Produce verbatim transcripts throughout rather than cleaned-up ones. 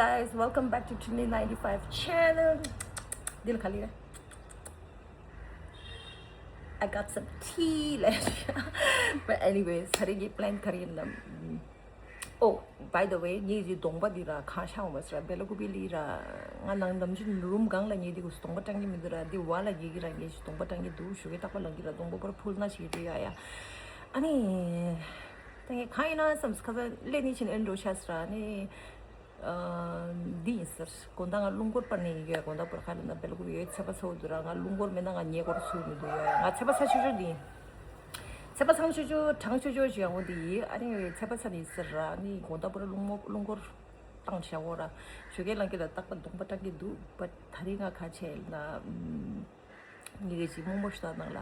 Guys, welcome back to Trini ninety-five channel. འདི་ལ་ག་ལེར། I got some tea. But anyways, ད་རེས་ཀྱི་plan ག་རེ་ཡིན་ནམ། Oh, by the way, ངས་ཀྱི་གདོང་པ་འདི་ར་གང་ཤ་འོང་བ་ཟེར་ར། བེ་ལ་ཀུ་པི་ལི་ར། ང་ནང་ནམ་རྒྱུན་རུམ་སྒང་ལ་ངས་འདི་གུ་གདོང་པ་སྐྲངས་ཀྱི་མི་འདུག་ར། འདི་བ་ལ་ངས་ཀྱི་ར། ངས་ཀྱི་གདོང་པ་སྐྲངས་ཀྱི་འདུག་ཞུ་གི་རྟག་པ་ལང་གི་ར། གདོང་པ་པར་ཕུལ་ན་ཞིག་འདུག་ཡ་ཡ། ཨ་ནི། ད་ངས་གང་ཡིན་ན་བསམ་ཁ་ས་ལས་ནི་ཕྱིན་ཨེ་འགྲོ་ཤ་ཟེར་ར། ཨ་ནི། འདི་ཡིན་ཟེར། དགོང་དག་ང་རླུང་འཁོར་པར་ནས་ཡིན་གྱི་ཡོད། དགོང་དག་པར་ཁ་ལ་ན་བེ་ལ་ཀུ་པི་ཡོད། ཚད་པ་ཚ་བོ་འདུག་ར། ང་རླུང་འཁོར་མེད་ན་ང་ཉལ་འཁོར་ཚུགས་མི་འདུག་ཡོད། ང་ཚད་པ་ཚ་ཆུ་ཆུ་འདི་ཡིན། ཚད་པ་ཚང་ཆུ་ཆུ་གྲང་ཆུ་ཆུ་ཞུ་ཡང་འོ་འདི་ཡིན། ཨ་ནི་ཚད་པ་ཚ་ནི་ཟེར་ར། ཨ་ནི་དགོང་དག་པར་རླུང་མོ་རླུང་འཁོར་བཏང་བྱ་འོ་ར། ཞོགས་ཀས་ལངས་ཀྱི་ལ་རྟག་པར་གདོང་པ་སྐྲངས་ཀྱི་འདུག། བ་ད་རིང་ང་ཁ་ཆེ་ལ་ན། ངེད་ཀྱི་རྨོ་མོ་ཤ་ནང་ལ་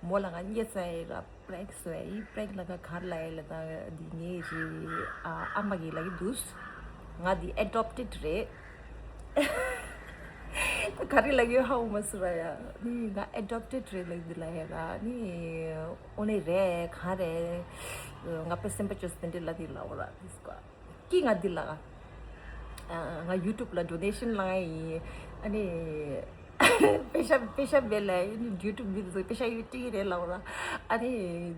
མོ་ལ་ང་རྙེད་ས་ཡི་ལ་པྲེང་སོ་ཡི་པྲེང་ལ་ང་གར་ལ་ཡི་ལ་ད་འདི་ངེད་ཀྱི་ཨ་ཨ་མ་གི་ལ་གི་འདུག། ང་འདི་ཨེ་ཌོབ་ཊེཌ་རེད། ག་རེ་ལ་ཡོད་ཧ་འོ་མ་སུ་ར་ཡ། ནི་ང་ཨེ་ཌོབ་ཊེཌ་རེད་ལ་འདི་ལ་ཡ་ལ་ནི་ཨོ་ནི་རེད་ག་རེད། ང་པེ་སེམས་པ་ཅོས་དེ་འདྲ་ལ་འདི་ལ་འོ་ར་འདི་སྐོར། ཀི་ང་འདི་ལ། ཨ། ང་ཡུ་ཊུབ་ལ་ཌོ་ནེ་ཤན་བླངས་ཡིན། ཨ་ནི། པེ་ཤ་པེ་ཤ་མེད་ལ་ཡིན། ཡུ་ཊུབ་འདི་ཚོ་པེ་ཤ་ཡོད་ཀྱི་རེད་ལབ་ལ། ཨ་ནི་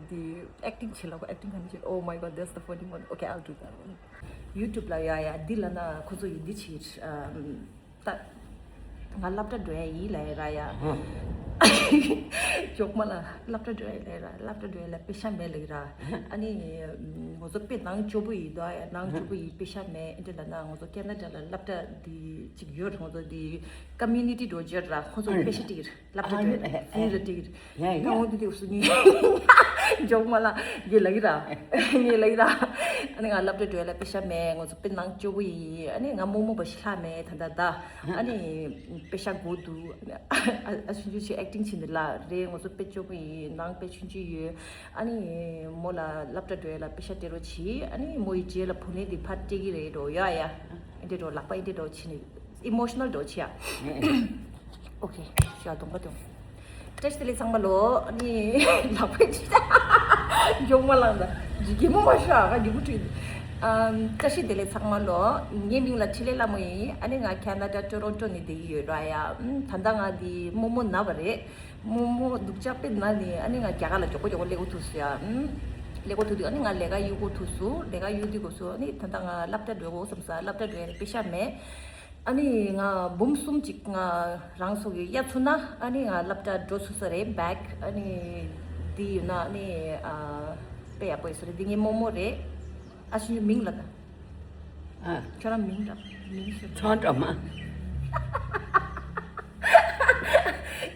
འདི་ཨེག་ཊིང་བྱེད་ལ་ཨེག་ཊིང་ག་ནས་བྱེད། Oh my God, that's the funny one. Okay, I'll do that one. ཡུ་ཊུབ་ལ་ཡ་ཡ་འདི་ལ་ན་ཁོ་ཚོ་ཡིན་འདི་བྱེད། ཨམ། ད་ང་སློབ་གྲྭ་འགྲོ་ཡ་ཡིན་ལབ་ཡ་ར་ཡ། ཧུ། མགྱོགས་མ་ལ་སློབ་གྲྭ་འགྲོ་ཡ་ལབ་ར། སློབ་གྲྭ་འགྲོ་ཡ་ལ་པེ་ཤ་མེད་ལབ་ཡ་ར། ཨ་ནི་ང་ཚོ་དཔེ་ནང་སྐྱོ་པོ་ཡིན་དོ། ཡ་ནང་སྐྱོ་པོ་ཡིན། པེ་ཤ་མེད། ཨེ་འདྲ་ལབ་ན་ང་ཚོ་ཁེ་ན་ཌ་ལ་སློབ་གྲྭ་འདི་གཅིག་ཡོད་རེད། ང་ཚོ་འདི་ཀོ་མིའུ་ནི་ཊི་འགྲོ་བརྗོད་ར། ཁོ་ཚོ་པེ་ཤ་སྤྲད་ཀྱི་རེད། སློབ་གྲྭ་འགྲོ་ཡ་ལ་ཕི་རི་ལ་སྤྲད་ཀྱི་རེད། ཡ་ཡ། ང་འོ་དེ་དུས་སུ་ངས་མགྱོགས་མ་ལ་ངས་ལབ་ཀྱི་ར། ངས་ལབ་ཀྱི་ར། ཨ་ནི་ང་སློབ་གྲྭ་འགྲོ་ཡ་ལ་པེ་ཤ་མེད། ང་ཚོ་དཔེ་ནང་སྐྱོ་པོ་ཡིན། ཨ་ནི་ང་རྨོ་མོ་པ་ཞིག་ལྷག་མེད་ད་ད་ད། ཨ་ནི་པེ་ཤ་དགོས་འདུག། ཨ་ཨ་ཆུང་ཆུང་ཞིག་ཨེག་ཊིང་བྱེད་འདི་ལ་རེད། ང་ཚོ་དཔེ་སྐྱོ་པོ་ཡིན། ནང་དཔེ་ཆུང་ཆུང་ཡོད། ཨ་ནི་མོ་ལ་སློབ་གྲྭ་འགྲོ་ཡ་ལ་པེ་ཤ་སྤྲད་རོགས་བྱེད། ཨ་ནི་མོ་ཡི་རྗེས་ལ་བུ་ལོན་འདི་ཕར་སྤྲད་ཀྱི་རེད་འགྲོ་ཡ་ཡ། ཨེ་འདྲ་འགྲོ་ལག་པ་ཨེ་འདྲ་འགྲོ་བྱེད་ནི། ཨི་མོ་ཤི་ནལ་འགྲོ་ཆེ་ཡ། ཨོ་ཁེ། ཤ་གདོང་པ་གདོང་། བཀྲ་ཤིས་བདེ་ལེགས་ཚང་མ་ལོ། ཨ་ནི་ལག་པའི་ཅི་ད་མགྱོགས་མ་ལངས་ད། ཇི་གི་མོ་མ་ཤ་ག་གི་མོ་ཁྲིད། ཨམ། བཀྲ་ཤིས་བདེ་ལེགས་ཚང་མ་ལོ། ངའི་མིང་ལ་འཕྲིན་ལས་ལྷ་མོ་ཡིན། ཨ་ནི་ང་ཁེ་ན་ཌ་ཊོ་རོན་ཊོ་ནས་བསྡད་ཀྱི་ཡོད་ར་ཡ། ཨམ། ད་ལྟ་ང་འདི་རྨོ་མོ་ན་བ་རེད། རྨོ་མོ་སྡུག་ཅག་དཔེ་ན་ནི་ཨ་ནི་ང་རྒྱ་གར་ལ་མགྱོགས་པོ་མགྱོགས་པོ་སླེབས་འགོ་ཐུག་སོང་ཡ། ཨམ། སླེབས་འགོ་ཐུག་དུས་ཨ་ནི་ང་ལས་ཀ་གཡུག་འགོ་ཐུག་སོང་། ལས་ཀ་གཡུག་དུས་འགོ་སོང་། ཨ་ནི་ད་ལྟ་ང་སློབ་གྲྭ་འགྲོ་དགོས་བསམ་ས། སློབ་གྲྭ་འགྲོ་ཡ་པེ་ཤ་མེད། ཨ་ནི་ང་འབུམ་གསུམ་ཅིག་ང་རང་ཚོ་གི་གཡར་ཚུགས་ན་ཨ་ནི་ང་སློབ་གྲྭ་འགྲོ་ཚུགས་ས་རེད་བེག། ཨ་ནི་འདི་ཡོད་ན་ཨ་ནི་ཨ་དཔེ་ཡག་པོ་ཡོད་ས་རེད། འདི་ངའི་རྨོ་མོ་རེད། ཨ་ཆུང་ཆུང་མིང་ལབ་ད། ཨ། ཁྱོད་རང་མིང་ལབ། མིང་ཟེར། ཚོང་སྒྲོལ་མ།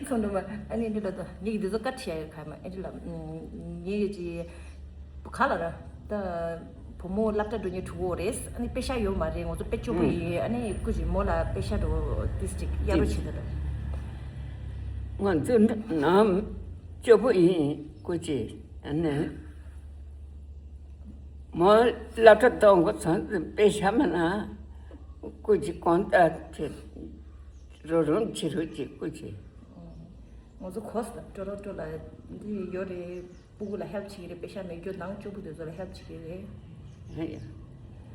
ཚོང་སྒྲོལ་མ། ཨ་ནི་འདི་ལབ་ད། ངས་འདི་ཚོ་བཀའ་དྲིན་ཡོད་ཁ་མ་ཨེ་འདི་ལབ། ངས་ཀྱི་ག་ལ་ར། ད་བུ་མོ་སློབ་གྲྭ་འགྲོ་མཁན་དྲུག་གོ་རེད། ཨ་ནི་པེ་ཤ་ཡོད་མ་རེད། ང་ཚོ་དཔེ་སྐྱོ་པོ་ཡིན། ཨ་ནི་སྐུ་མཁྱེན་མོ་ལ་པེ་ཤ་འགྲོ་ཏིས་ཅིག་གཡར་རོགས་བྱེད་ད། ང་ཚོ་ནམ་སྐྱོ་པོ་ཡིན་སྐུ་མཁྱེན། ཨ་ནི་མོ་སློབ་གྲྭ་གཏོང་དགོས་ཚང་པེ་ཤ་མ་ན་སྐུ་མཁྱེན་གོང་ལྟ་བྱེད་རོགས་རམ་བྱེད་རོགས་བྱེད་སྐུ་མཁྱེན། ང་ཚོ་གོ་ས་ཊོ་རོན་ཊོ་ལ་འདི་ཡོད་རེད། སྤུ་གུ་ལ་ཧེལཔ་བྱེད་ཀྱི་རེད། པེ་ཤ་མེད་རྒྱུ་ནང་སྐྱོ་པོ་དེ་ཚོ་ལ་ཧེལཔ་བྱེད་ཀྱི་རེད།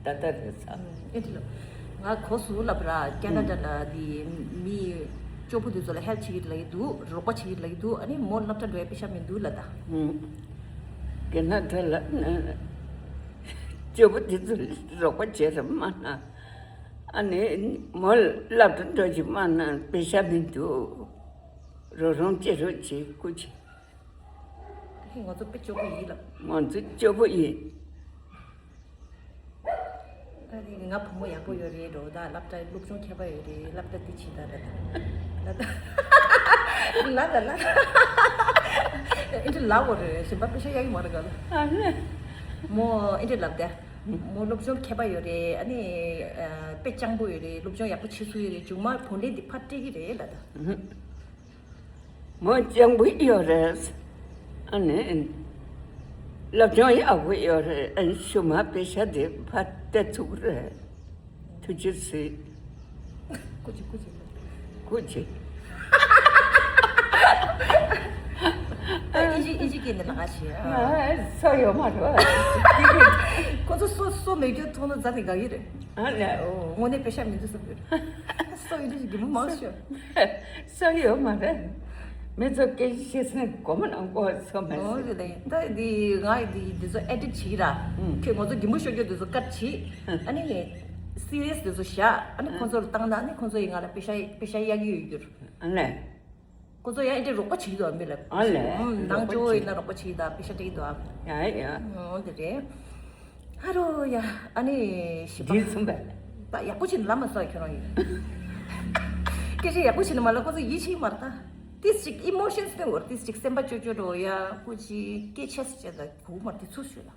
ད་ལྟ་རེད་ས། ཨེ་འདི་ལ། ང་གོ་སུ་ལབ་ར་ཁེ་ན་ཌ་ལ་འདི་མི་སྐྱོ་པོ་དེ་ཚོ་ལ་ཧེལཔ་བྱེད་ཀྱི་ལ་ཡི་འདུག། རོགས་པ་བྱེད་ཀྱི་ལ་ཡི་འདུག། ཨ་ནི་མོ་སློབ་གྲྭ་འགྲོ་ཡ་པེ་ཤ་མི་འདུག་ལ་ད། ཁེ་ན་ཌ་ལ་སྐྱོ་པོ་དེ་ཚོ་རོགས་པ་བྱེད་ར་མ་ན། ཨ་ནི་མོ་སློབ་གྲྭ་འགྲོ་རྒྱུ་མ་ན་པེ་ཤ་མི་འདུག། རོགས་རམ་བྱེད་རོགས་བྱེད་སྐུ་མཁྱེན། ཧེ་ང་ཚོ་དཔེ་སྐྱོ་པོ་ཡིན་ལབ། ང་ཚོ་སྐྱོ་པོ་ཡིན། ཨ་ནི་ང་བུ་མོ་ཡག་པོ་ཡོད་རེད་འགྲོ་ད། སློབ་གྲྭ་སློབ་སྦྱོང་མཁས་པ་ཡོད་རེད། སློབ་གྲྭ་འདི་བྱེད་ད་རེད་ད། ལ་ད་ལ་ད་ལ་ད། ཨེ་འདྲ་ལབ་དགོས་རེད། གཞན་པ་དཔེ་ཤ་ཡག་གི་མ་རེད་ག་ལ། ཨ་ནི་མོ་ཨེ་འདྲ་ལབ་དེ། མོ་སློབ་སྦྱོང་མཁས་པ་ཡོད་རེད། ཨ་ནི་དཔེ་སྤྱང་པོ་ཡོད་རེད། སློབ་སྦྱོང་ཡག་པོ་བྱེད་ཚུགས་ཡོད་རེད། མཇུག་མ་བུ་ལོན་འདི་ཕར་སྤྲད་ཀྱི་རེད་ལ་ད། མོ་སྤྱང་པོ་ཡོད་རེད། ཨ་ནི་སློབ་སྦྱོང་ཡག་པོ་ཡོད་རེད། ཨ་ནི་ཤུ་མ་པེ་ཤ་དེ་ཕར་སྟེར་ཚུགས་རེད། ཐུགས་རྗེ་ཆེ། སྐུ་མཁྱེན། སྐུ་མཁྱེན། སྐུ་མཁྱེན། ཨ་ཨི་ཇི་ཨི་ཇི་སྐད་ནས་ལགས་ཤེས། ཨ་སོ་ཡོད་མ་རེད། ཁོ་ཚོ་སོ་སོ་མེད་རྒྱུ་མཐོང་ན་རྫ་དེ་དགའ་གི་རེད། ཨ་ལས། ཨོ། དངོས་གནས་པེ་ཤ་མི་འདུག་བསམ་གྱི་རེད། སོ་ཡོད་དུས་གི་མོ་མང་ཤོས། སོ་ཡོད་མ་རེད། མི་ཚོ་སྐད་ཆ་བཤད་སོང་ན་སྒོར་མོ་ནང་སྒོར་སོ་མ་ཨོ་ཟེར། རེད་ད་ཡིན། ད་འདི་ང་འདི་འདི་ཚོ་ཨེ་ཌིཊ་བྱེད་ཀྱི་ར། ཨུམ། ཁྱོད་ང་ཚོ་གི་མོ་ཤོ་ཀྱོ་འདི་ཚོ་ཀཊ་བྱེད། ཨ་ནི་སི་རི་ཡས་འདི་ཚོ་བཞག་ཨ་ནི་ཁོང་ཚོ་ལ་བཏང་ན་ཨ་ནི་ཁོང་ཚོ་ཡིས་ང་ལ་པེ་ཤ་པེ་ཤ་གཡར་གྱི་ཡོད་རྒྱུ་རེད། ཨ་ལས། ཁོ་ཚོ་ཡང་ཨེ་འདྲའི་རོགས་པ་བྱེད་ཀྱི་འདུག་མི་ལ། ཨ་ལས། ནང་ཆོས་ཡིན་ན་རོགས་པ་བྱེད་ཀྱི་འདུག་པེ་ཤ་སྤྲད་ཀྱི་འདུག་ཡ་ཡ། འོ་འདི་རེད། ཧ་རོ་ཡ། ཨ་ནི་ཞི་བ། འདི་གསུམ་པ། ད་ཡག་པོ་བྱས་ནས་ལབ་མ་སོང་ཁྱོད་རང་ཡིན། སྐད་ཆ་ཡག་པོ་བྱས་ནས་མ་ལབ། ཁོ་ཚོ་ཡིད་ཆེས་མ་རེད་ད། ཏིས་ཅིག་ཨི་མོ་ཤན་སི་སྟེང་བོར་ཏིས་ཅིག་སེམས་པ་ཅོ་ཅོ་འགྲོ་ཡ། ཁོ་ཅིག་སྐད་ཆ་སི་ཅེ་ད་གུ་མ་དེ་ཚུར་ཞུ་ལ།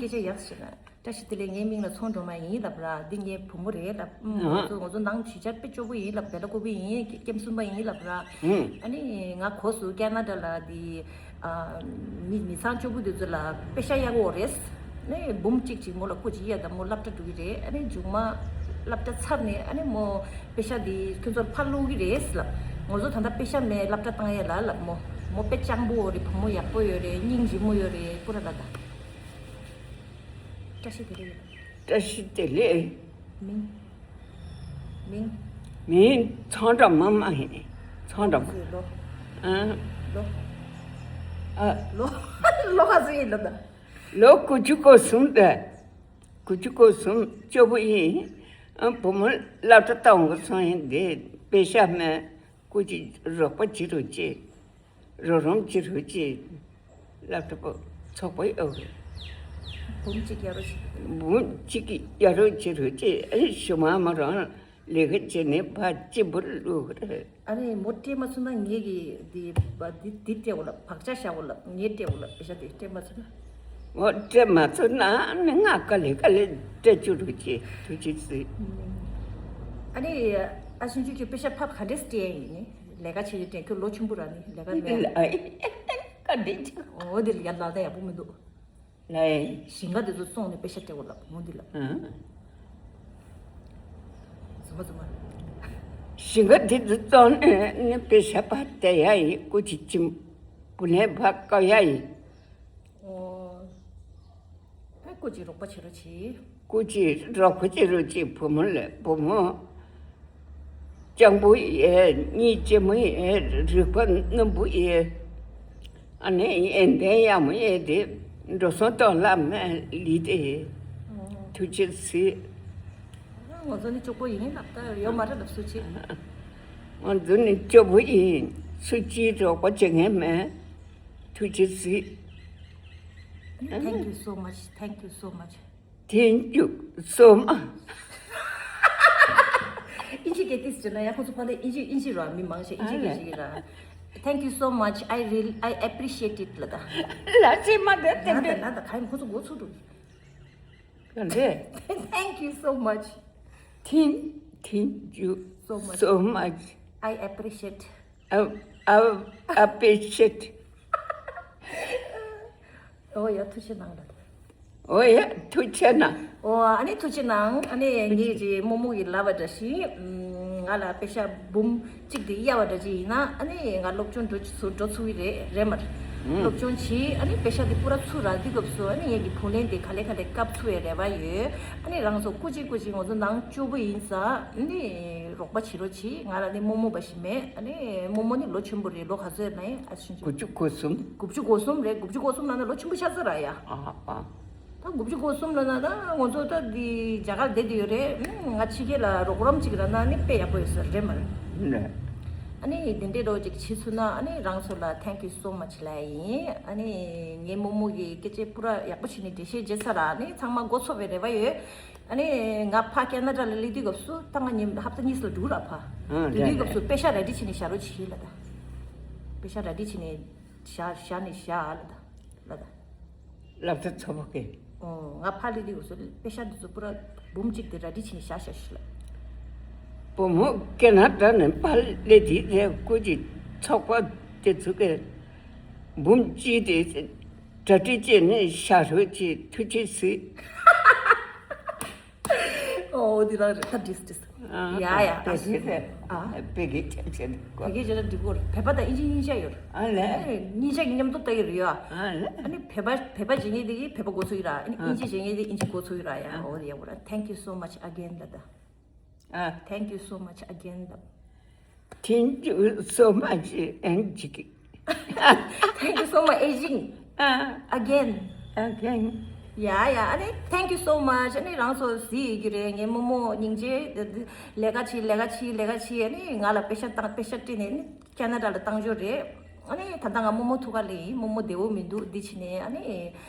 སྐད་ཆ་ཡག་ཞིག་ལ། བཀྲ་ཤིས་བདེ་ལེགས། ངའི་མིང་ལ་ཚོང་སྒྲོལ་མ་ཡིན་ལབ་ར། འདི་ངའི་བུ་མོ་རེད་ལབ། ཨུམ། ང་ཚོ་ང་ཚོ་ནང་བྱེད་འཆར་དཔེ་སྐྱོ་པོ་ཡིན་ལབ། བེ་ལ་ཀོ་བི་ཡིན། ཀེམ་གསུམ་པ་ཡིན་ལབ་ར། ཨུམ། ཨ་ནི་ང་གོ་སོང་ཀེ་ན་ཌ་ལ་འདི་ཨ་མི་མི་ཚང་སྐྱོ་པོ་འདི་ཚོ་ལ་པེ་ཤ་གཡར་གྱི་ཡོད་རེད། ཨ་ནི་འབུམ་གཅིག་ཅིག་མོ་ལ་སྐུ་མཁྱེན་ཡ་ད་མོ་སློབ་གྲྭ་འགྲོ་གི་རེད། ཨ་ནི་མཇུག་མ་སློབ་གྲྭ་ཚར་ནས་ཨ་ནི་མོ་པེ་ཤ་འདི་ཁྱོད་ཚོར་ཕར་སློག་གི་རེད་ལབ། ང་ཚོ་ད་ལྟ་པེ་ཤ་མེད། སློབ་གྲྭ་བཏང་ཡ་ལ་ལབ། མོ་མོ་དཔེ་སྤྱང་པོ་ཡོད་རེད། བུ་མོ་ཡག་པོ་ཡོད་རེད། སྙིང་རྗེ་མོ་ཡོད་རེད། པུ་ར་ལ་ད། བཀྲ་ཤིས་བདེ་ལེགས། བཀྲ་ཤིས་བདེ་ལེགས། མིང་། མིང་། མིང་ཚོང་སྒྲོལ་མ་མ་ཡིན། ཚོང་སྒྲོལ་མ། ལོ། ཨ། ལོ། ཨ། ལོ། ལོ་ག་ཚོད་ཡིན་ལབ་ད། ལོ་དགུ་བཅུ་གོ་གསུམ་དེ། དགུ་བཅུ་གོ་གསུམ་སྐྱོ་པོ་ཡིན། ཨ། བུ་མོ་སློབ་གྲྭ་བཏང་དགོས་སོང་ཡིན་དེ། པེ་ཤ་མེད། སྐུ་མཁྱེན་རོགས་པ་བྱེད་རོགས་བྱེད། རོགས་རམ་བྱེད་རོགས་བྱེད། སློབ་གྲྭ་པ་ཚོགས་པ་ཨོ། འབུམ་གཅིག་གཡར་རོགས་བྱེད། འབུམ་གཅིག་གཡར་རོགས་བྱེད་རོགས་བྱེད། ཨེ་ཞུ་མ་མ་རང་ལས་ཀ་བྱེད་ནས་ཕ་གཅིག་པུར་བླུག་རེད། ཨ་ནི་མོ་སྤྲད་མ་ཚུགས་ན་ངེད་ཀྱིས་འདི་འདི་འདི་སྤྲད་འོ་ལབ། བག་ཆགས་བཞག་འོ་ལབ། ངས་སྤྲད་འོ་ལབ། པེ་ཤ་དེ་སྤྲད་མ་ཚུགས་ན། འོ་སྤྲད་མ་ཚུགས་ན་ནི་ང་ག་ལེ་ག་ལེ་སྤྲད་བཅུག་རོགས་བྱེད། ཐུགས་རྗེ་ཆེ། ཨ་ནི་ཨ་ཆུང་ཆུང་ཁྱོད་པེ་ཤ་ཕབ་ག་འདྲས་སྤྲད་ཡིན་ནི། ལས་ཀ་བྱེད་ཀྱི་དྲན། ཁྱོད་ལོ་ཆུང་པོ་ར་ནི་ལས་ཀ་མེད། ལ་ཨེ་ག་འདྲས་བྱེད། འོ་དེ་ལ་ཡ་ལ་ད་ཡག་པོ་མི་འདུག་ལ་ཨེ། ཞིང་ཁ་དེ་ཚོ་བཙོངས་ནས་པེ་ཤ་སྤྲད་འོ་ལབ། འོ་འདི་ལ། ཨ། ཟུར་མ་ཟུར་མ། ཞིང་ཁ་དེ་ཚོ་བཙོངས་ནས་ནི་པེ་ཤ་ཕར་སྤྲད་ཡ་ཡིན། སྐུ་མཁྱེན་ཅིམ་བུ་ལོན་ཕར་བཀག་ཡ་ཡིན། ཨོ། ཨ་སྐུ་མཁྱེན་རོགས་པ་བྱེད་རོགས་བྱེད། སྐུ་མཁྱེན་རོགས་པ་བྱེད་རོགས་བྱེད། བུ་མོ་ལ་བུ་མོ་སྤྱང་པོ་ཡིན། སྙིང་རྗེ་མོ་ཡིན། རིག་པ་རྣོན་པོ་ཡིན། ཨ་ནི་ཡོན་ཏན་ཡག་མོ་ཡིན་དེ། འགྲོ་སོང་གཏོང་ལ་མེད་ལི་དེ། ཨོ། ཐུགས་རྗེ་ཆེ། ང་ཚོ་ནི་སྐྱོ་པོ་ཡིན་ལབ། ད་ཡོད་མ་རེད་ལབ་སུ་ཆེ། ང་ཚོ་ནི་སྐྱོ་པོ་ཡིན། སུ་གཅིག་རོགས་པ་བྱེད་མཁན་མེད། ཐུགས་རྗེ་ཆེ། Thank you so much. Thank you so much. Thank you so much. ཨིན་ཇི་སྐད་ཏིས་ཟེར་ན་ཡང་ཁོ་ཚོ་ཕ་ལེ་ཨིན་ཇི་ཨིན་ཇི་ར། མི་མང་ཆེ་ཨིན་ཇི་སྐད་ཤེས་ཀྱི་ར། Thank you so much. I really, I appreciate it ལ་ད། ལ་ཅི་མ་དེ་ཏན་ཏན། ན་ད་ན་ད་ག་ཡིན། ཁོ་ཚོ་མགོ་ཚོས་འགྲོ། ག་འདྲས། Thank you so much. Thank, thank you so much. So much. I appreciate. I, I appreciate. ཨོ་ཡ་ཐུགས་རྗེ་གནང་ལ། ཨོ་ཡ་ཐུགས་རྗེ་གནང་། ཨོ་ཨ་ནི་ཐུགས་རྗེ་གནང་། ཨ་ནི་ངེད་ཀྱི་རྨོ་མོ་གིས་ལབ་པ་འདྲ་ཞིག་ང་ལ་པེ་ཤ་འབུམ་གཅིག་དེ་གཡར་བ་འདྲ་ཅིག་ཡིན་ན། ཨ་ནི་ང་སློབ་སྦྱོང་འགྲོ་ཚུ་འགྲོ་ཚུགས་ཀྱི་རེད་རེད་མ་རེད། ཨུམ། སློབ་སྦྱོང་བྱེད། ཨ་ནི་པེ་ཤ་དེ་པུ་ར་ཚུར་རག་དུས་སྐབས་སུ་ཨ་ནི་ངེད་ཀྱི་བུ་ལོན་དེ་ག་ལེ་ག་ལེ་བཀབ་ཚུགས་པའི་རེ་བ་ཡོད། ཨ་ནི་རང་ཚོ་སྐུ་མཁྱེན་སྐུ་མཁྱེན། ང་ཚོ་ནང་སྐྱོ་པོ་ཡིན་ས། ཨ་ནི་རོགས་པ་བྱེད་རོགས་བྱེད། ང་ལ་ནི་རྨོ་མོ་འབའ་ཞིག་མེད། ཨ་ནི་རྨོ་མོ་ནི་ལོ་ཆེན་པོ་རེད། ལོ་ག་ཚོད་ན་ཡིན། ཨ་ཆུང་ཆུང་། དགུ་བཅུ་གོ་གསུམ། དགུ་བཅུ་གོ་གསུམ་རེད། དགུ་བཅུ་གོ་གསུམ་ལབ་ན་ལོ་ཆེན་པོ་ཤ་ཚ་ར་ཡ། ཨ་ཨ། ད་དགུ་བཅུ་གོ་གསུམ་ལབ་ན་ད་ང་ཚོ་ད་འདི་རྒྱ་གར་བསྡད་དེ་ཡོད་རེད། ང་ཕྱི་རྒྱལ་ལ་རོགས་རམ་ཅིག་རག་ན་ནི་དཔེ་ཡག་པོ་ཡོད་ས་རེད་མ་རེད། ནས། ཨ་ནི་དེ་འདྲའི་རོགས་ཅིག་བྱེད་ཚུགས་ན་ཨ་ནི་རང་ཚོ་ལ་thank you so much ལབ་ཡིན། ཨ་ནི་ངའི་རྨོ་མོ་གིས་སྐད་ཆ་པུ་ར་ཡག་པོ་བྱས་ནས་འགྲེལ་བཤད་བྱས་ཚར་ར། ཨ་ནི་ཚང་མ་མགོ་ཚོས་པའི་རེ་བ་ཡོད། ཨ་ནི་ང་ཕ་ཁེ་ན་ཌ་ལ་སླེབས་དུས་སྐབས་སུ་ད་ང་ཉིན་ཧབ་ཏ་གཉིས་ལ་འགྲོ་ར་ཕ། ཨ་དེ་དུས་རེད་སྐབས་སུ་རེད། པེ་ཤ་ར་ཌི་བྱས་ནས་བཞག་རོགས་བྱེད་ལབ་ད། པེ་ཤ་ར་ཌི་བྱས་ནས་བཞག་བཞག་ནས་བཞག་ལབ་ད། ལབ་ད། སློབ་གྲྭ་ཚོགས་པ་གི། ཨོ་ང་ཕ་སླེབས་དུས་སྐབས་སུ་པེ་ཤ་འདི་ཚོ་པུ་ར་འབུམ་གཅིག་དེ་ར་ཌི་བྱས་ནས་བཞག་བཞག་ཞིག་ལབ། བུ་མོ་ཁེ་ན་ཌ་ནས་ཕར་སླེབས་དུས་དེ་སྐུ་མཁྱེན་ཚོགས་པ་དེ་ཚོ་གི་འབུམ་གཅིག་དེ་གྲ་སྒྲིག་བྱས་ནས་བཞག་རོགས་བྱེད། ཐུགས་རྗེ་ཆེ། ཨོ་འདི་རང་རེད། ད་འགྲིག་འགྲིག་ཡ་ཡ། བོད་སྐད་རེད། ཨ། བོད་སྐད་སྐྱབས་བཅོལ་གོ། བོད་སྐད་བྱས་ན་འགྲིག་གོ། བོད་པ་དང་དབྱིན་ཇི་གཉིས་ཆ་ཡོད། ཨ་ལས། ཨ་ནི་གཉིས་ཆ་གི་མཉམ་དུ་ལྟ་གི་རེད་ཡ། ཨ་ལས། ཨ་ནི་བོད་པ་བོད་པ་བྱེད་མཁན་དེ་གིས་བོད་པ་གོ་ཚུགས་ཡི་ར། ཨ་ནི་ཨ་དབྱིན་ཇི་བྱེད་མཁན་དེ་དབྱིན་ཇི་གོ་ཚུགས་ཡི་ར་ཡ། ཨ་འོ་དེ་ཡག་པོ་ར། Thank you so much again ལ་ད། ཨ། Thank you so much again ལ། Thank you so much and again. Thank you so much, aging. ཨ། Again. Again. ཡ་ཡ། ཨ་ནི་thank you so much. ཨ་ནི་རང་ཚོ་གཟིགས་ཡོད་ཀྱི་རེད། ངའི་རྨོ་མོ་སྙིང་རྗེ། ལས་ཀ་བྱེད་ལས་ཀ་བྱེད་ལས་ཀ་བྱེད། ཨ་ནི་ང་ལ་པེ་ཤ་བཏང་པེ་ཤ་སྤྲད་ནས་ཨ་ནི་ཁེ་ན་ཌ་ལ་བཏང་འབྱོར་རེད། ཨ་ནི་ད་ལྟ་ང་རྨོ་མོ་ཐུག་ག་སླེབས་ཡིན། རྨོ་མོ་བདེ་བོ་མི་འདུག་འདི་བྱས་ནས་ཨ་ནི།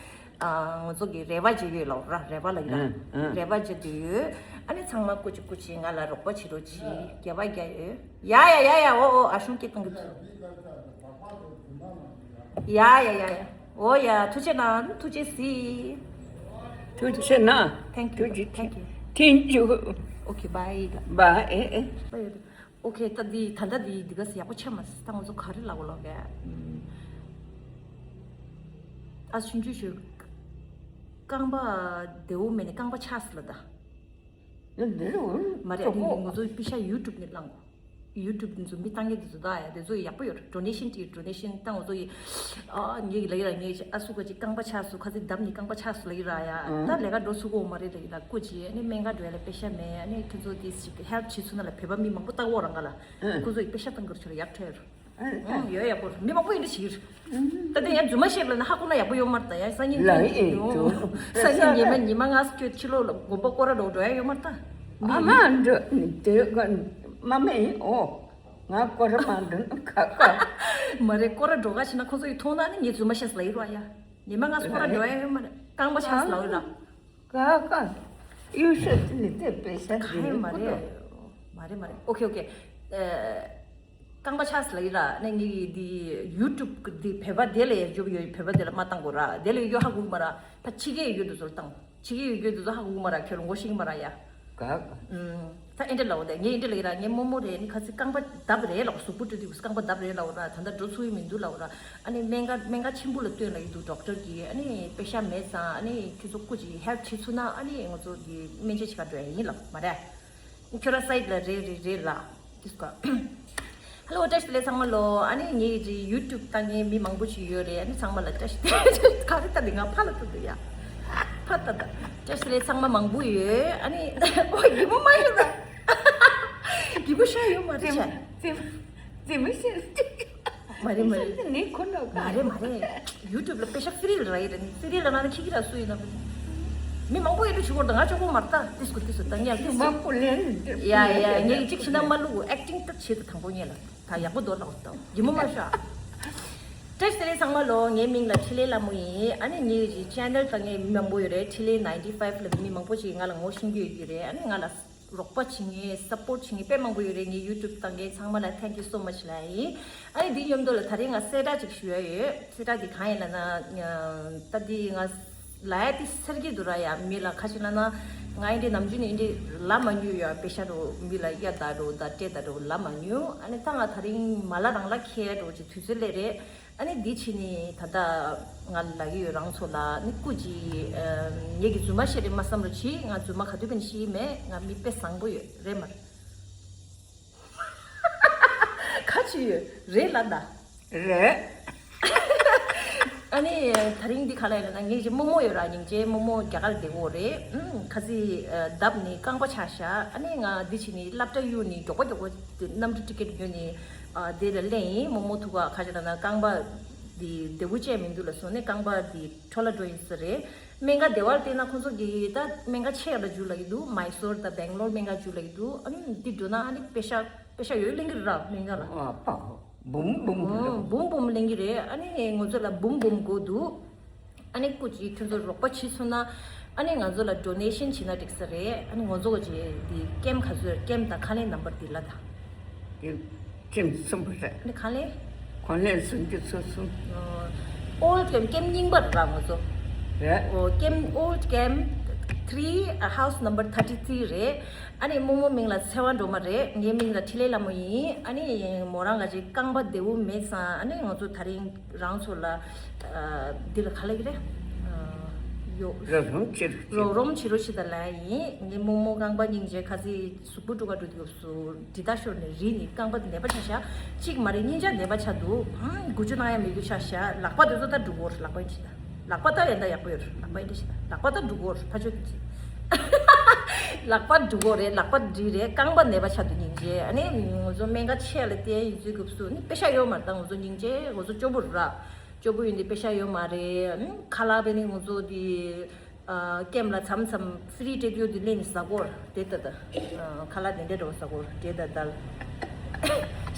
ང་ཚོ་གི་རེ་བ་བྱེད་ཡོད་ལབ་ར། རེ་བ་ལབ་ཡོད་ར། ཨ་ཨ། རེ་བ་བྱེད་དུ་ཡོད། ཨ་ནི་ཚང་མ་སྐུ་མཁྱེན་སྐུ་མཁྱེན་ང་ལ་རོགས་པ་བྱེད་རོགས་བྱེད། རྒྱབ་རྒྱག་ཡོད། ཡ་ཡ་ཡ་ཡ། འོ་འོ། ཨ་ཞུང་སྐད་གཏོང་གི་འདུག་ཡ་ཡ་ཡ་ཡ། འོ་ཡ། ཐུགས་རྗེ་གནང་། ཐུགས་རྗེ་གཟིགས། ཐུགས་རྗེ་གནང་། Thank you. ཐུགས་རྗེ། Thank you. Thank you. Okay, bye. Bye. ཨོ་ཁེ། ད་འདི་ད་ལྟ་འདི་འདི་ག་ཡག་པོ་ཆགས་མ་སོང་། ད་ང་ཚོ་ག་རེ་ལབ་དགོས་ལབ་གས། ཨ། ཆུང་ཆུང་ཞུ། རྐང་པ་བདེ་བོ་མེད་ནས་རྐང་པ་ཆག་སོང་ལབ་ད། འདི་རུ་མ་རེད། ཨ་ནི་ང་ཚོ་པེ་ཤ་ཡུ་ཊུབ་ནས་བླངས། ཡུ་ཊུབ་འདི་ཚོ་མི་བཏང་མཁན་འདི་ཚོ་ད་ཡ། དེ་ཚོ་ཡག་པོ་ཡོད་རེད། ཌོ་ནེ་ཤན་སྤྲད། ཌོ་ནེ་ཤན་བཏང་། ང་ཚོ་ཡི། ཨ། ངས་ལབ་ཡ་ལ། ངས་ཨ་སུ་ག་ཅིག་རྐང་པ་ཆག་སོང་། ཁ་ཚིག་བརྡབས་ནས་རྐང་པ་ཆག་སོང་ལབ་ཡ་ར་ཡ། ཨང་། ད་ལས་ཀ་འགྲོ་ཚུགས་ཀྱི་ཡོད་མ་རེད་ལབ་ཡ་ལ། སྐུ་མཁྱེན། ཨ་ནི་སྨན་ཁང་འགྲོ་ཡ་ལ་པེ་ཤ་མེད། ཨ་ནི་ཁྱེད་ཚོ་དེ་ཞིག་ཧེལཔ་བྱེད་ཚུགས་ན་ལབ། བོད་པ་མི་མང་པོ་ལྟ་གི་ཡོད་ར་ང་ལ། ཨང་། ཁོ་ཚོ་ཡི་པེ་ཤ་བཏང་གི་རེད། ཁྱོད་ལ་ཡག་ཐལ། ཨང་། ཡོད། ཡག་པོ་རེད། མི་མང་པོ་ཡིན་འདྲ་ཞིག་རེད། ད་དེ་ཡང་རྫུན་མ་བཤད་ལབ་ན་ཧ་གོ་ན་ཡག་པོ་ཡོད་མ་རེད། ད་ཡང་སང་ཉིན་ལ་ཡིན་འདུག་སང་ཉིན་ཉི་མ་ཉི་མ་ང་ཚོ་ཁྱོད་ཕྱི་ལོགས་ལ་དགོན་པ་སྐོར་ར་འགྲོ་འགྲོ་ཡ་ཡོད་མ་རེད་ད། ཨ་མ་འགྲོ་དེ་ག་མ་མེད་ཡིན། ཨོ། ང་སྐོར་ར་མ་འགྲོ་ན་ཁ་ཁ། མ་རེད། སྐོར་ར་འགྲོ་ག་ཕྱིན་ན་ཁོ་ཚོ་ཡི་མཐོང་ན་ནི་ངས་རྫུན་མ་བཤད་ལབ་ཡོད་ར་ཡ། ཉི་མ་ང་ཚོ་སྐོར་ར་འགྲོ་ཡ་ཡོད་མ་རེད། རྐང་པ་ཆག་ལབ་ཡོད་ར། ཀ་ཀ། ཡུལ་ཤ་ནི་དེ་པེ་ཤ་ག་ཡེ་མ་རེད། མ་རེད་མ་རེད། ཨོ་ཁེ་ཨོ་ཁེ། ཨེ། རྐང་པ་ཆག་ལབ་ཡོད་ར། ནས་ངས་འདི་ཡུ་ཊུབ་འདི་བོད་པ་དེ་ལ་ཡར་འཇུག་ཡོད། བོད་པ་དེ་ལ་མ་བཏང་དགོས་ར། དེ་ལ་ཡོད་ཧ་གོ་གི་མ་ར། ཕ་ཕྱི་རྒྱལ་ཡོད་དུས་ཚོད་བཏང་། ཕྱི་རྒྱལ་ཡོད་དུས་ཚོད་ཧ་གོ་གི་མ་ར། ཁྱོད་ལ་ངོ་ཤེས་ཀྱི་མ་ར་ཡ། ག་ག། ཨུམ། ད་ཨེ་འདྲ་ལབ་དེ། ངས་ཨེ་འདྲ་ལབ་ཡོད་ར། ངའི་རྨོ་མོ་རེད། ནི་ཁ་ཚིག་རྐང་པ་བརྡབས་རེད་ལབ། གཟུགས་པོ་བཀྲུས་དུས་རྐང་པ་བརྡབས་རེད་ལབ་ར། ད་ལྟ་འགྲོ་ཚུགས་ཀྱི་མི་འདུག་ལབ་ར། ཨ་ནི་སྨན་ཁང་སྨན་ཁང་ཆེན་པོ་ལ་སྟོན་ལབ་ཀྱི་འདུག་ཌོག་ཊར་གྱིས། ཨ་ནི་པེ་ཤ་མེད་ཙང་། ཨ་ནི་ཁྱོད་ཚོ་སྐུ་མཁྱེན་ཧེལཔ་བྱེད་ཚུགས་ན་ཨ་ནི་ང་ཚོ་འདི་སྨན་བཅོས་བྱེད་ག་འགྲོ་ཡ་ཡིན་ལབ་མ་རེད། ཁྱོད་རང་སའིཌ་ལ་རེད་རེད་རེད་ལབ། དེ་སྐོར། ཧ་ལོ། བཀྲ་ཤིས་བདེ་ལེགས་ཚང་མ་ལོ། ཨ་ནི་ངའི་ཡུ་ཊུབ་ལྟ་མཁན་མི་མང་པོ་ཞིག་ཡོད་རེད། ཨ་ནི་ཚང་མ་ལ་བཀྲ་ཤིས་བདེ་ལེགས། ག་རེ་ལྟ་འདི། ང་ཕར་ལ་ལྟ་འདུག་ཡ། ཕར་ལྟ་ད། བཀྲ་ཤིས་བདེ་ལེགས་ཚང་མ་མང་པོ་ཡོད། ཨ་ནི་ཨོ་གི་མོ་མ་ཤི་ད། གི་མོ་ཤ་ཡོད་མ་རེད་ཤ། ཙེ་ཙེ་མི་ཤེས། མ་རེད་མ་རེད། ནི་ཁོ་ན་ག་མ་རེད་མ་རེད། ཡུ་ཊུབ་ལ་པེ་ཤ་ཕི་རི་ལ་རག་ཡོད་རེད། ནི་ཕི་རི་ལ་ན་ནི་ཁྱི་ཁྱི་ར་སུ་ཡིན་ན། མི་མང་པོ་ཡོད་འདུག་ཞུ་གོ་ད། ང་ཅོག་གོ་མ་རེད་ད། ཏིས་ཀོ་ཏིས་ཀོ་ད་ངས་ཏིས་མ་པོ་ལེན། ཡ་ཡ། ངས་གཅིག་བྱས་ན་མ་ལུག་ཨེག་ཊིང་ཏག་བྱེད་དུ་དང་པོ་ངས་ལ་ད་ཡག་པོ་འདོར་ལ་འོ་ད་གི་མོ་མ་ཤ། བཀྲ་ཤིས་བདེ་ལེགས་ཚང་མ་ལོ། ངའི་མིང་ལ་འཕྲིན་ལས་ལྷ་མོ་ཡིན། ཨ་ནི་ངའི་ཅེ་ནལ་ད་ངས་མི་མང་པོ་ཡོད་རེད། འཕྲིན་ལས་ནའིན་ཊི་ཕའིབ་ལ་མི་མང་པོ་ཞིག་ང་ལ་ངོ་ཤེས་ཀྱི་ཡོད་ཀྱི་རེད། ཨ་ནི་ང་ལ་རོགས་པ་བྱེད་མཁན་སཔོརྚ་བྱེད་མཁན་དཔེ་མང་པོ་ཡོད་རེད། ངའི་ཡུ་ཊུབ་ལྟ་མཁན་ཚང་མ་ལ་thank you so much ལབ་ཡིན། ཨ་ནི་འདི་མཉམ་དུ་ལ་ད་རེས་ང་གསལ་བསྒྲགས་ཅིག་ཞུ་ཡ་ཡོད། གསལ་བསྒྲགས་འདི་གང་ཡིན་ལབ་ན། ད་འདི་ང་ལབ་ཡ་འདི་ཟེར་གྱི་འདུག་ར་ཡ། མི་ལ་ཁ་ཅིག་ལབ་ན་ང་ཨེ་འདྲ་ནམ་རྒྱུན་ནས་ཨེ་འདྲ་ལབ་མ་མྱོང་ཡ། པེ་ཤ་རུ་མི་ལ་གཡར་ད་རུ་ད་སྤྲད་ད་རུ་ལབ་མ་མྱོང་། ཨ་ནི་ད་ང་ད་རིང་མ་ལ་རང་ལ་ཁེལ་རུ་ཅིག་དུས་ཚོད་སླེབས་རེད། ཨ་ནི་འདི་ཕྱི་ནི་ད་ལྟ་ང་ལབ་ཀྱི་ཡོད། རང་ཚོ་ལ་ནི་སྐུ་མཁྱེན། ངེད་ཀྱི་རྫུན་མ་བཤད་རེད་མ་བསམ་རོགས་གྱིས། ང་རྫུན་མ་ག་དུས་ཡིན་ཤེས་མེད། ང་མི་དཔེ་བཟང་པོ་ཡོད་རེད་མ་རེད། ཁ་ཆེ་ཡོད་རེད་ལ་ད། རེད། ཨ་ནི་ད་རིང་འདི་ག་ལ་ཡིན་ན་ངེད་ཀྱི་རྨོ་མོ་ཡོད་ར། སྙིང་རྗེ་རྨོ་མོ་རྒྱ་གར་བསྡད་ཡོད་རེད། ཨུམ། ཁ་ཚིག་བརྡབས་ནི་རྐང་པ་ཆག་ཤག་ཨ་ནི་ང་འདི་ཕྱི་ནི་སློབ་གྲྭ་གཡུག་ནི་མགྱོགས་པོ་མགྱོགས་པོ་དེ་གནམ་གྲུ་ཊི་ཀེ་ཊི་ཉོས་ནི། ཨ། དེ་ལ་སླེབས་ཡིན། རྨོ་མོ་ཐུག་ག་ཁ་ཅིག་ལབ་ན་རྐང་པ་འདི་བདེ་པོ་ཅིག་མི་འདུག་ལབ་སོང་ནས་རྐང་པ་འདི་འཕྲོ་བརླག་འགྲོ་ཡིན་ས་རེད། སྨན་ཁང་བདེ་བར་བལྟས་ན་ཁོང་ཚོ་གིས་ད་སྨན་ཁང་ཆེ་ལ་འཇུག་ལབ་ཀྱི་འདུག་མའི་སོར་དང་སྦེང་ལོར་སྨན་ཁང་འཇུག་ལབ་ཀྱི་འདུག་ཨ་ནི་འདི་འགྲོ་ན་ཨ་ནི་པེ་ཤ་པེ་ཤ་ཡོད་ལེན་གྱི་རེད་ར་སྨན་ཁང་ལ། ཨ་ཕ། འབུམ་འབུམ་འབུམ་འོ། འབུམ་འབུམ་ལེན་གྱི་རེད། ཨ་ནི་ང་ཚོ་ལ་འབུམ་འབུམ་དགོས་འདུག་ཨ་ནི་སྐུ་མཁྱེན་ཁྱོད་ཚོ་རོགས་པ་བྱེད་ཚུགས་ན། ཨ་ནི་ང་ཚོ་ལ་ཌོ་ནེ་ཤན་བྱེད་ན་འགྲིག་ས་རེད། ཨ་ནི་ང་ཚོ་གི་འདི་ཀེམ་ག་ཚོད་ཀེམ་དང་ཁ་ལེན་ནམ་བར་འདི་ལ་ད། ཀེམ་གསུམ་པ་རེད། ཨ་ནི་ཁ་ལེན། ཁ་ལེན་སུམ་ཅུ་སོ་གསུམ། ཨོལ་ཀེམ་ཀེམ་རྙིང་པ་རེད་ང་ཚོ། རེད། ཨོ་ཀེམ་ཨོལ་ཀེམ་ཐི་རི་ཧའུ་སི་ནམ་བར་ཐར་ཊི་ཐི་རི་རེད། ཨ་ནི་རྨོ་མོ་མིང་ལ་ཚེ་དབང་སྒྲོལ་མ་རེད། ངའི་མིང་ལ་འཕྲིན་ལས་ལྷ་མོ་ཡིན། ཨ་ནི་མོ་རང་ག་ཅིག་རྐང་པ་བདེ་བོ་མེད་ཙང་། ཨ་ནི་ང་ཚོ་ད་རིང་རང་ཚོ་ལ་ཨ་འདི་ལ་ག་ལབ་ཀྱི་རེད། ཨ་ ཡོ། རོགས་རམ་བྱེད་རོགས་བྱེད། རོགས་རམ་བྱེད་རོགས་བྱེད་ད་ལ་ཡིན། ངའི་རྨོ་མོ་རྐང་པ་སྙིང་རྗེ། ཁ་ཚིག་གཟུགས་པོ་དཀྲུག་ག་འགྲོ་དུས་སྐབས་སུ་འདྲི་ད་ཤོར་ནས་རིལ་ནས་རྐང་པ་ནད་པ་ཆགས་ཤག་གཅིག་མ་རེད། གཉིས་ཆ་ནད་པ་ཆགས་འདུག་ཨང་། འགུལ་སྐྱོད་གནང་ཡ་མེད་རྒྱུ་ཆགས་ཤག་ལག་པ་དེ་ཚོ་ད་འགྲོ་གི་ཡོད་རེད། ལག་པ་ཡིན་ཞིག་ད། ལག་པ་ད་ཡིན་ད་ཡག་པོ་ཡོད་རེད། ལག་པ་ཡིན་ད་ཞིག་ད། ལག་པ་ད་འགྲོ་གི་ཡོད་རེད། ཕ་ཆོས་ཀྱི་ལག་པ་འགྲོ་གི་ཡོད་རེད། ལག་པ་འདྲིལ་རེད། རྐང་པ་ནད་པ་ཆགས་འདུག་སྙིང་རྗེ། ཨ་ནི་ང་ཚོ་སྨན་ཁང་ཆེ་ལ་བལྟས་ཡིན་ཚུལ་སྐབས་སུ་ནི་པེ་ཤ་ཡོད་མ་རེད། ད་ང་ཚོ་སྙིང་རྗེ། ང་ཚོ་སྐྱོ་པོ་རེད་ར། སྐྱོ་པོ་ཡིན་དེ་པེ་ཤ་ཡོད་མ་རེད། ཨ་ནི་ཁ་ལག་པས་ནི་ང་ཚོ་དེ། ཨ། ཀེམ་ལ་མཚམས་མཚམས་ཧྥི་རི་སྤྲད་ཡོད་དེ་ལེན་ནས་ཟ་གོ་ར་དེ་ད་ད། ཨ། ཁ་ལག་དེ་འདྲ་འགྲོ་ཟ་གོ་ར་དེ་ད་ད།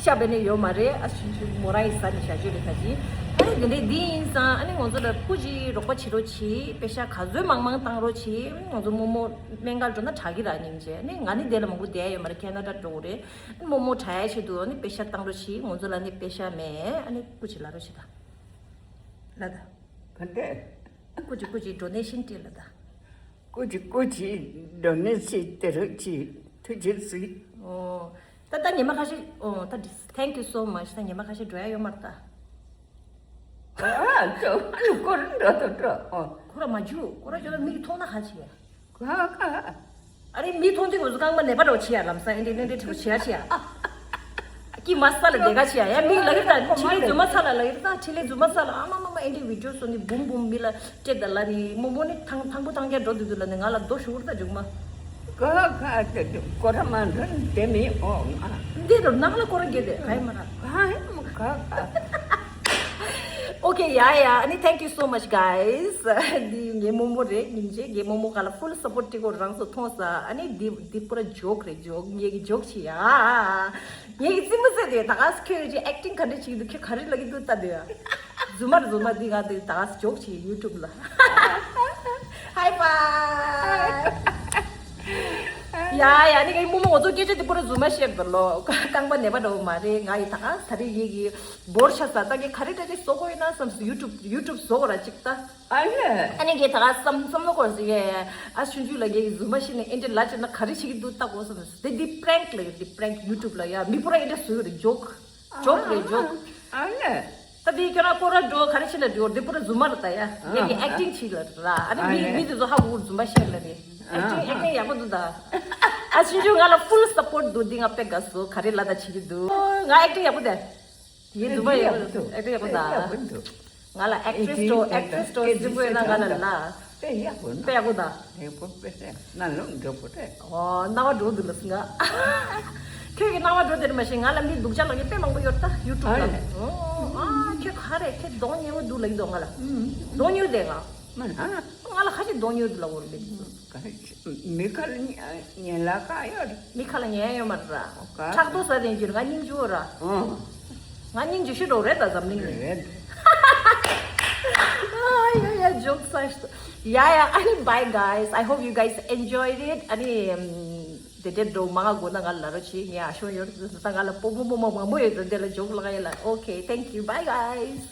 ཤ་བས་ནི་ཡོད་མ་རེད། ཨ་ཆུང་ཆུང་མོ་རང་ཡིས་ཟ་ནས་བཞག་རྒྱུ་རེད་ད་ཅི། ཨ་ནི་དེ་འདྲའི་འདི་ཡིན་ཙང་ཨ་ནི་ང་ཚོ་ལ་སྐུ་མཁྱེན་རོགས་པ་བྱེད་རོགས་བྱེད། པེ་ཤ་ག་ཚོད་མང་མང་བཏང་རོགས་བྱེད། ང་ཚོ་རྨོ་མོ་སྨན་ཁང་འགྲོ་ན་དྲག་གི་ར་སྙིང་རྗེ། ཨ་ནི་ང་ནི་དེ་ལ་མང་པོ་བསྡད་ཡོད་མ་རེད། ཁེ་ན་ཌ་འགྲོ་གི་རེད། ཨ་ནི་རྨོ་མོ་དྲག་ཡ་ཆེད་དུ་ཨ་ནི་པེ་ཤ་བཏང་རོགས་བྱེད། ང་ཚོ་ལ་ནི་པེ་ཤ་མེད། ཨ་ནི་སྐུ་མཁྱེན་ལབ་རོགས་བྱེད་ད། ལ་ད། ག་འདྲས། སྐུ་མཁྱེན་སྐུ་མཁྱེན་ཌོ་ནེ་ཤན་སྤྲད་ལ་ད། སྐུ་མཁྱེན་སྐུ་མཁྱེན་ཌོ་ནེ་ཤན་སྤྲད་རོགས་གྱིས། ཐུགས་རྗེ་གཟིགས། ཨོ། ད་ད་ཉི་མ་ཁ་ཤས། ཨོ་ད། Thank you so much། ད་ཉི་མ་ཁ་ཤས་འགྲོ་ཡ་ཡོད་མ་རེད་ད། ཨ་ཙོ། ཨ་ནི་སྐོར་འགྲོ་དང་འགྲོ། ཨོ། ཁོ་ར་མ་འཇུ། ཁོ་ར་འཇུ་ན་མིག་མཐོང་ན་ཧ་ཆི་ཡ། ཁ་ཁ། ཨ་རེ་མི་མཐོང་དུས་ང་ཚོ་རྐང་པ་ནད་པ་འདྲ་བོ་བྱེད་ཡ། ལམ་སང་ཨེ་འདྲས་ནན་འདྲས་ཁྲི་པོ་བྱེད་ཡ་བྱེད་ཡ། ཨ། ཀི་མ་ས་ལ་ལས་ཀ་བྱེད་ཡ། ཡ་མིག་ལ་ཡིར་དང་ཁྲི་ལེ་རྫུན་མ་ས་ལ་ལ་ཡིར་དང་ཁྲི་ལེ་རྫུན་མ་ས་ལ། ཨ་མ་མ་མ་ཨེ་འདྲས་བི་ཌིའོ་བཟོ་ནི་འབུམ་འབུམ་མི་ལ་སྤྲད་ད་ལ་ནི་རྨོ་མོ་ནི་ཐང་ཐང་པོ་ཐང་རྒྱ་འགྲོ་དུས་དུས་ལ་ནི་ང་ལ་རྡོ་ཞུ་བུར་ད་འཇུག་མ། ཁ་ཁ་དེ་སྐོར་མ་འགྲོ་དེ་མི་ཨོ་ང་། འདི་རུ་ནང་ལ་སྐོར་རྒྱས་དེ་ག་ཡི་མ་ར། ཁ་ཡི་མ་ཁ་ཁ། Okay, yeah, yeah. ཨ་ནི་thank you so much, guys. འདི་ངའི་རྨོ་མོ་རེད། སྙིང་རྗེ། ངའི་རྨོ་མོ་ག་ལ་full support སྤྲད་གོ། རང་ཚོ་མཐོང་ས། ཨ་ནི་འདི་འདི་པུ་ར་ཇོག་རེད། ཇོག་ངེད་ཀྱི་ཇོག་བྱེད་ཡ། ངེད་ཀྱི་རྩིས་མ་ཟད་དེ་ད་ག་ཁྱོད་ཀྱི་ཨེག་ཊིང་ག་འདྲ་བྱེད་ཀྱི་འདུག་ཁྱོད་ག་རེ་ལབ་ཀྱི་འདུག་ལྟ་དེ་ཡ། རྫུན་མ་རེད་རྫུན་མ། འདི་ང་འདི་ད་ག་ཇོག་བྱེད་ཡུ་ཊུབ་ལ། Hi, bye. ཡ་ཡ། ནི་ངའི་རྨོ་མོ་ང་ཚོ་སྐད་ཆ་འདི་པུ་ར་རྫུན་མ་བཤད་པ་ལོ། རྐང་པ་ནད་པ་འདྲ་བོ་མ་རེད། ང་ཡི་ད་ག་ད་རེས་ངེད་ཀྱི་འབོར་ཆ་ས་ད་གི་ག་རེ་འདྲ་ཅིག་བཟོ་དགོས་ཡིན་ན་བསམ་སོང་། ཡུ་ཊུབ་ཡུ་ཊུབ་བཟོ་དགོས་ར་ཅིག་ད། ཨ་ལེ། ཨ་ནི་གི་ད་ག་བསམ་བསམ་བློ་འཁོར་སོང་། ཡེ། ཨ་ཆུང་ཆུང་ལ་གི་རྫུན་མ་བཤད་ནས་ཨེ་འདྲ་ལ་ཅིག་ན་ག་རེ་བྱེད་ཀྱི་འདུག་ལྟ་དགོས་བསམ་སོང་། དེ་འདི་པྲེང་ལ་ཡོད། འདི་པྲེང་ཡུ་ཊུབ་ལ་ཡ་མི་པུ་ར་ཨེ་འདྲ་བཟོ་ཡོད་རེད། ཇོག་ཇོག་རེད་ཇོག་ཨ་ལེ། ད་འདི་ཁྱོད་རང་སྐོར་ར་འགྲོ་ག་རེ་བྱེད་ལ་འགྲོ། འདི་པུ་ར་རྫུན་མ་རེད་ད་ཡ། ངེད་ཀྱི་ཨེག་ཊིང་བྱེད་ལ་ར། ཨ་ནི་མི་མི་དེ་ཚོ་ཧ་གོ་གི་རྫུན་མ་བཤད་ལ་རེད། ཨེག་ཊིང་ཨེག་ཊིང་ཡག་པོ་འདུག་ད། ཨ་ཆུང་ཆུང་ང་ལ་ཕུལ་སཔོརྚ་འདུག་འདི་ང་དཔེ་དགའ་སོང་། ག་རེ་ལབ་ད་བྱེད་ཀྱི་འདུག་ང་ཨེག་ཊིང་ཡག་པོ་དེ། ངའི་རྫུན་མ་ཡག་པོ་འདུག་ཨེག་ཊིང་ཡག་པོ་ད། ང་ལ་ཨེག་ཊི་རེ་སི་འགྲོ་ཨེག་ཊི་རེ་སི་འགྲོ་སྲིད་པོ་ཡིན་ན་ང་ལ་ལ། དཔེ་ཡག་པོ་འདུག་དཔེ་ཡག་པོ་ད། ཡག་པོ་དཔེ་རེད། ན་ལོ་འགྲོ་པོ་རེད། ཨོ་རྣ་བ་འགྲོ་འདུག་ལ་སི་ང་། ཁྱོད་ཀྱི་རྣ་བ་འགྲོ་དེར་མ་ཤེས། ང་ལ་མི་སྡུག་ཅག་ལབ་མཁན་དཔེ་མང་པོ་ཡོད་ད་ཡུ་ཊུབ་ལ། ཨ་ཨོ་ཨ་ཁྱོད་ག་རེ་ཁྱོད་གདོང་ཉེ་བོ་འདུག་ལབ་ཀྱི་འདུག་ང་ལ། གདོང་ཉེ་བོ་དེ་ང་། མ་ན་ང་ལ་ཁ་ཅིག་གདོང་ཉེ་བོ་འདུག་ལབ་འོར་མེད། ག་རེ་མི་ཁ་ལ་ཉེ་ཉེ་ལ་ཁ་ཡོད་རེད། མི་ཁ་ལ་ཉེ་ཡོད་མ་རེད་ར། ཁྲག་རྡོ་ཟ་དེ་འགྱུར་ང་སྙིང་རྗེ་བོ་ར། ཨོ། ང་སྙིང་རྗེ་ཤོས་འགྲོ་རེད་ད་འཛམ་གླིང་ནས། རེད། ཨ་ཡ་ཡ་ཇོག་ས་ཤ། ཡ་ཡ། ཨ་ནི་bye guys, I hope you guys enjoyed it. ཨ་ནི་དེ་འདྲའི་འགྲོ་མང་ང་དགོས་ན་ང་ལ་རོ་ཆེ་ངས་ཨ་ཤོ་ཡོད་ད་ང་ལ་པོ་པོ་མོ་མོ་མང་པོ་ཡོད་ད་དེ་ལ་ཇོག་ལ་ང་ཡ་ལ། Okay, thank you, bye guys.